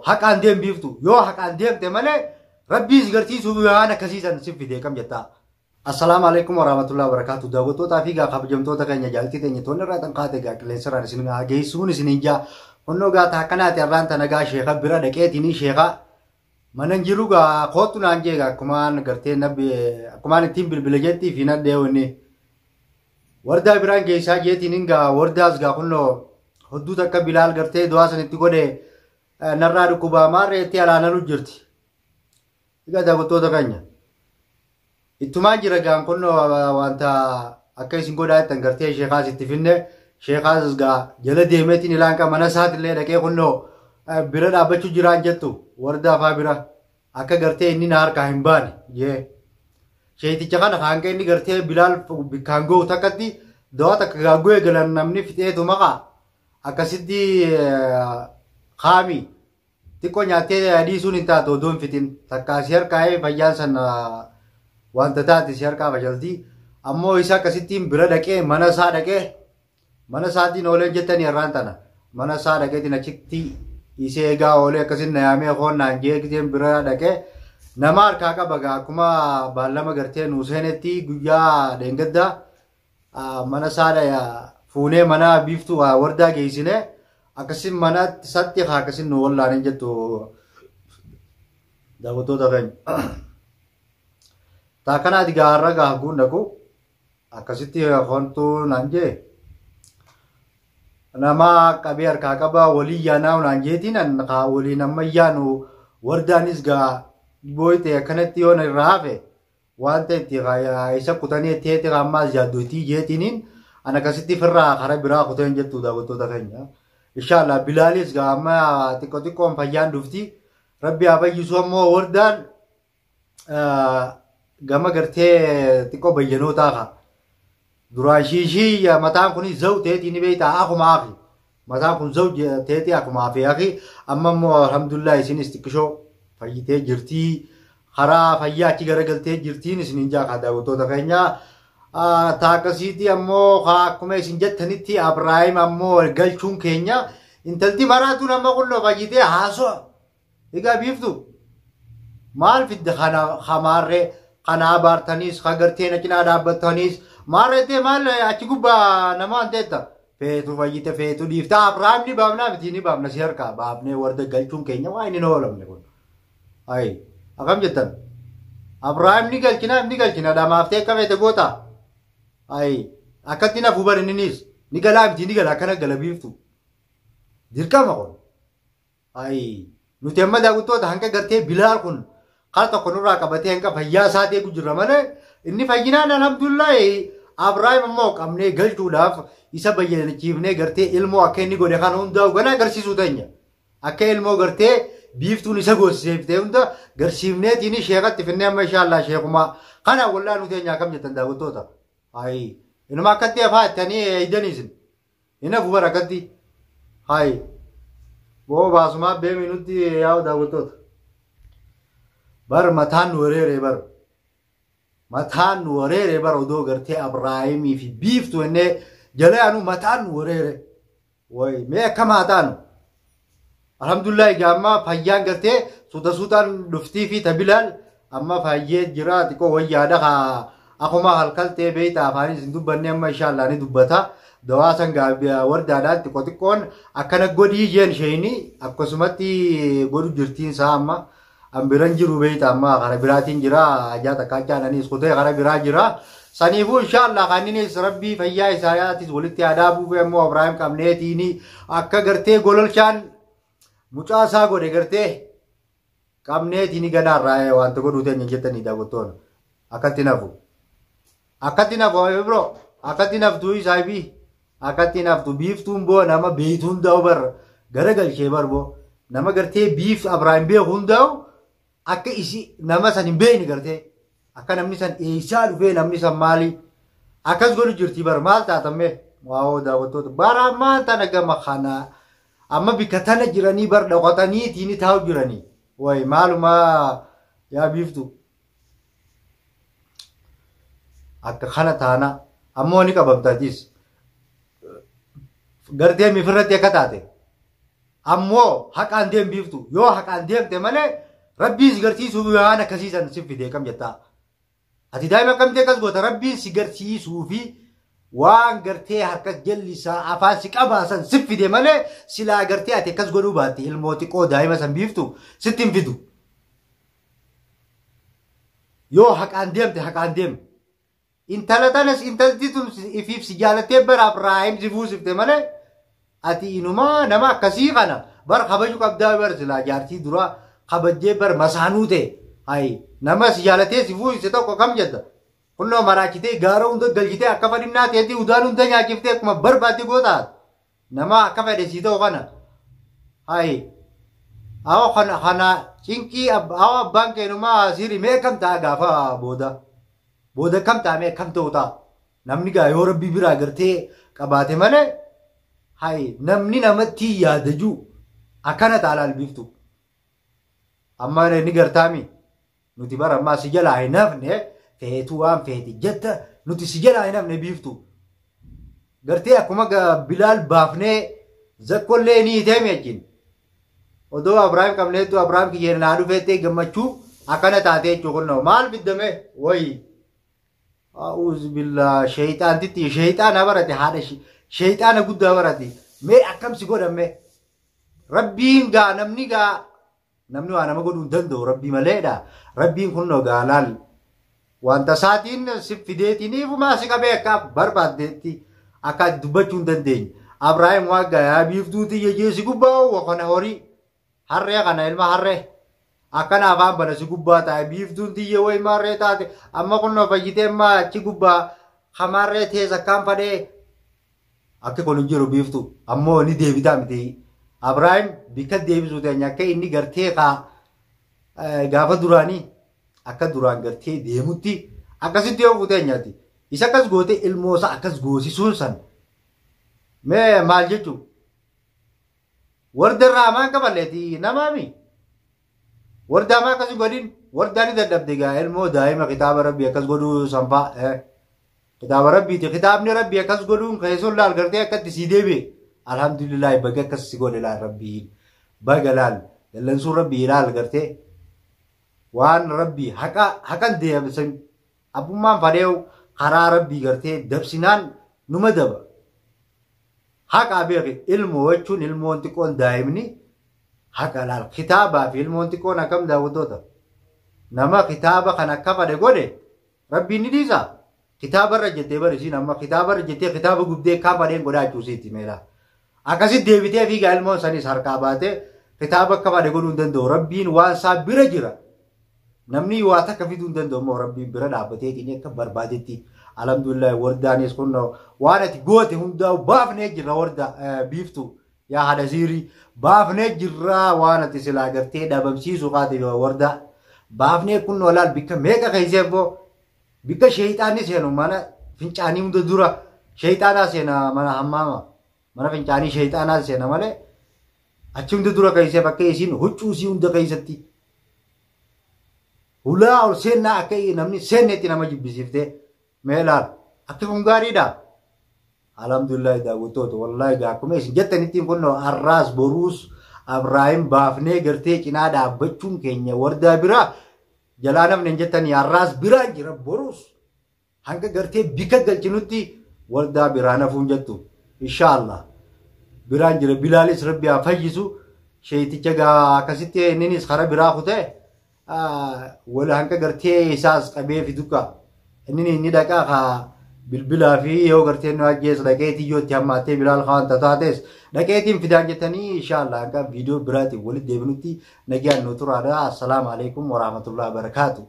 Haqaan deem Biiftu. Yoo haqaan deemte malee rabbii si garsiisuuf waan akkasii san si fide kam jettaa. Assalaamu alaikum warahmatullahi wabarakatuh. Daawwattootaa fi gaa kabajamtoota keenya jaaltii teenya toonni irraa tan kaate gaa qilleensarraan isin haa geessuun isin hin jaa. Honnoo gaa taakkanaati har'aan tana gaa sheeka bira dhaqeetiin sheeka mana hin jiru gaa koottu naan jee gaa akkumaan gartee nabbi akkumaan ittiin bilbila jettii fi nadhee wanni. Wardaa biraan geessaa jeetiin hin gaa wardaas gaa kunnoo hodduu takka bilaal gartee du'aa san itti godhe narraa dhukkubaa maarree itti alaanalu jirti. Egaa daawwattoota keenya ittumaan jira gaan kunnoo wanta akka isin godhaa jettan gartee sheekaas itti finne sheekaas gaa jala deemeetiin ilaanqa mana isaatillee dhaqee kunnoo bira dhaabbachuu jiraan jettu wardaa faa bira. Akka gartee inni na harkaa hin baane jee. Sheeyticha kana hanga inni gartee Bilaal bikkaan ga'u takkatti dawaa takka gaaggoo eegalan namni fixeetu maqaa akkasitti kaami xiqqoo nyaattee dhiisuun hin taatu odoo hin fixin takkaa si harkaa'ee fayyaan san wanta taate si harkaa fashalti ammoo isa akkasittiin bira dhaqee mana isaa dhaqee Mana isaatiin ooleen jettanii har'aan tana. Mana isaa dhaqeetiin achitti isee eegaa oolee akkasin na yaamee koon naan jee giseen bira dhaqee nama harkaa qaba gaa akkuma baallama gartee nuu seenetti guyyaa dheengaddaa mana isaa fuunee mana biiftuu wardaa geessine akkasin mana isatti haa akkasin nu wallaaneen jettu daawwattoota keenya. Taakkanaati gaa har'a gaa haguun dhaqu. Akkasitti kontuu naan jee nama qabee harkaa qaba walii yaanaa naan jeetiin an kaa waliin amma yaanu wardaanis gaa booyte akkanatti yoo na irraa hafe waan ta'e itti isa kutanii itti heeti ammaas yaaddoitii jeetiiniin an akkasitti firraa karaa biraa kuteen jettu daawwattoota keenya. Inshaallah Bilaalis gaa amma xiqqoo xiqqoon fayyaan dhufti. Rabbi haa fayyisu ammoo wardaan gama gartee xiqqoo bayyanootaa kaa. Duraan shiishii mataan kun zaw teetii ni beektaa akkuma afi. Mataan kun zaw teetii akkuma afi afi. Amma immoo alhamdulillah isinis xiqqishoo fayyitee jirtii. Karaa fayyaa achi garagaltee jirtiin isin hin jaa daawwattoota keenya. Taakasiitii ammoo akkuma isin jettanitti Abrahaam ammoo galchuun keenya intalti maraatuun amma kunnoo fayyitee haasoo Egaa Biiftu maal fidde kana hamaarree kana abaartaniis hagartee na cinaa dhaabbattaniis maarreettee maal achi gubbaa nama waan teetta feetu fayyite feetu dhiifta Abrahaam ni baafnaa miti ni baafna si harkaa baafnee warda galchuun keenya waa inni hin oolamne kun. Ayi akkam jettan Abrahaam ni galchina ni galchina dhamaaftee akka feete goota. Ayi akkatti nafu bari inninis ni galaa miti ni gala akkana gala Biiftu dirqama kun. Ayi nuti amma daawwattoota hanga gartee Bilaal kun kara tokko nurraa qabatee hanga fayyaa isaa eegu jirra malee inni fayyinaan alhamdulillahi Abrahaam immoo qabnee galchuudhaaf isa bayyanachiifnee gartee ilmoo akka inni godhe kana hundaa gana agarsiisuu teenya. Akka ilmoo gartee biiftuun isa goosiseeftee hunda garsiifneetiin sheekatti finnee amma inshaallah sheekumaa kana wallaa nu teenya akkam jettan daawwattoota. Ayi inuma akkatti afaa ittanii eeydanii isin. Hin hafu bara akkatti. Hayi. Boo baasumaa beemi nutti yaa'u daawwattoota. Bar mataan nu wareeree bar. Mataan nu wareeree bar odoo gartee Abrahaimii fi biiftu jennee jala yaanu mataan nu wareere. Wayi mee akkam haa taanu. Alhamdulillah egaa amma fayyaan gartee suuta suutaan dhuftii fi tabilaal amma fayyee jira xiqqoo wayyaadha kaa akkuma halkaltee beeyta afaanis hin dubbanne amma inshaallah ni dubbata. Dawaa san wardaadhaan xiqqoo xiqqoon akkana godhii jeen isheenii akkasumatti godhu jirtiin isaa amma an biran jiru beeyta amma kara biraatiin jira ajaa takka achaananiis kutee kara biraa jira. Saniifuu inshaallah kanninis rabbii fayyaa isaayaatis walitti haa dhaabuu fi ammoo Abrahaam qabneetiini akka gartee gololchaan mucaa isaa godhe gartee qabneetiini ganaa irraa wanta godhuu teenya jettanii daawwattoon akkatti nafu. Akkatti nafu bro akkatti naftuu isaabii akkatti naftu biiftuun boo nama beeytu hundaa'u bar garagalchee bar boo nama gartee biif Abrahaam beeku hundaa'u akka isi nama san hin beekne gartee akka namni san eessaa dhufee namni san maali akkas godhu jirti bar maal taatamme waawoo daawwattoota bara maal tana gama kana amma bikka tana jiranii bar dhokatanii ittiin taa'u jiranii wayi maaluma yaa biiftu akka kana taana ammoo ni qabamtaatis gartee mifirratti akka taate. Ammoo haqaan deem biiftu yoo haqaan deemte malee rabbiin si garsiisuuf waan akkasiisan si fide kam jettaa. Ati daa'ima akkamtee akkas goota rabbiin si garsiisuu fi waan gartee harka jallisaa afaan si qabaasan si fide malee silaa gartee ati akkas godhuu baatte ilmoo xiqqoo daa'ima san biiftu sitti hin fidu. Yoo haqaan deemte haqaan deem. Intala tanas intalti tun ifiif si jaalattee bara Abrahaam si fuusifte malee ati inumaa nama akkasii kana bar kabaju qabdaa bar silaa jaartii duraa kabajjee bar masaanuu ta'e hayi nama si jaalatee si fuusise tokko kam jedha. Kunnoo maraachitee gaara hunda galchitee akka fadhinnaa ta'etti udaan hunda nyaachiftee akkuma barbaadde gootaa nama akka fedhe sii ta'u kana hayi awa kana kana cinqii awa abbaan keenumaa siiri mee kam ta'a gaafa booda booda kam ta'a mee kam ta'u ta'a namni gaa yoo rabbii biraa gartee qabaate malee hayi namni namatti yaadaju akkana ta'a laal biiftu amma ni gartaami nuti bara ammaa si jalaa hin hafne. Feetu waan feeti jetta nuti si jalaa hin hafne biiftu. Gartee akkuma Bilaal baafnee zakkollee ni hiteemi wajjin. Odoo Abrahaam qabneettu Abrahaam kiyyeen naa dhufeettee gammachuu akkana taatee jechuu kunnoo maal fiddame wayi. A'uuzu billaa sheexaantitti sheexaana barate haadha sheexaana guddaa barate mee akkam si godhame rabbiin gaa namni gaa namni waa nama godhuu hin danda'u rabbii maleedha rabbiin kunnoo gaa laal. Wanta isaatiin si fideetiniifumaa si qabee akka barbaaddeetti akka dubbachuu hin dandeenye. Abrahaam waan gayaa biiftuuti jejee si gubbaa oowwa kana horii harree kana ilma harree akkana afaan bana si gubbaa taa'e biiftuun tiyya wayi maarree taate amma kunnoo fayyitee ammaa achi gubbaa hamaarree teessa akkaan fadhee akka kun hin jiru biiftu ammoo ni deebitaa miti. Abrahaam bikka deebisuu teenya akka inni gartee kaa gaafa duraanii. Akka duraan gartee deemutti akkasitti yoo fuutee nyaati. Isa akkas goote ilmoo isaa akkas goosisuun san. Mee maal jechuun? Warda irraa hamaan qaballeeti namaami. Warda hamaa akkas hin godhin. Wardaa ni dadhabde gaa ilmoo daa'ima kitaaba rabbii akkas godhuu sanfaa. Kitaaba rabbiiti. Kitaabni rabbii akkas godhuun keessoon laal gartee akkatti sii deebi'e. Alhamdulillah baga akkas si godhe laal rabbiin. Baga laal. Dallansuun rabbii laal gartee. Waan rabbii haqan deemsan abbummaan fadheewu karaa rabbii gartee dabsinaan numa daba. Haqa beeki ilmoo jechuun ilmoon xiqqoon daa'imni haqa laal kitaabaa fi ilmoon xiqqoon akkam daawwattoota. Nama kitaaba kan akka fadhe godhe rabbiin ni dhiisa. Kitaabarra jettee barisiin amma kitaabarra jettee kitaaba gubdee kaan fadheen godhaa jechuusiitti meelaa. Akkasitti deebitee fiigaa ilmoon sanis harkaa baatee kitaaba akka fadhe godhuu hin danda'u. Rabbiin waan isaa bira jira. Namni waa takka fiduu hin danda'u immoo rabbiin bira dhaabbateetiin akka barbaadetti alhamdulillah wardaanis kun waan ati goote hundaa'u baafnee jirra warda biiftu yaa haadha siirii baafnee jirra waan ati silaa gartee dhabamsiisu kaate warda baafnee kun laal bikka meeqa keessee immoo bikka sheexaanni seenu mana fincaanii hunda dura sheexaanaa seena mana hammaama mana fincaanii sheexaanaa seena malee achi hunda dura keessee bakka isiin huccuu isii hunda keessatti. Hulaa ol seennaa akka namni seennetti nama jibbisiiftee mee laal akka kun gaariidha. Alhamdulillah daawwattoota wallaahi gaa akkuma isin jettanittiin kunnoo har'aas boruus Abrahaam baafnee gartee cinaa dhaabbachuun keenya wardaa biraa jalaa namni hin jettanii har'aas biraa jira boruus hanga gartee bika galchinutti wardaa biraa nafuun jettu inshaallah biraan jira Bilaalis rabbi haa fayyisu sheeticha gaa akkasitti inninis karaa biraa kutee. Wala hanga gartee isaas qabee fiduka inni inni dhaqaa kaa bilbilaa fi yoo gartee nu ajjees dhaqeetii yoo itti hammaattee Bilaal kaan taates dhaqeetiin fidaan jettanii inshaallah hanga viidiyoo biraatiin walitti deebinutti nagaan nu turaadha. Assalaamu alaikum warahmatullahi wabarakaatu.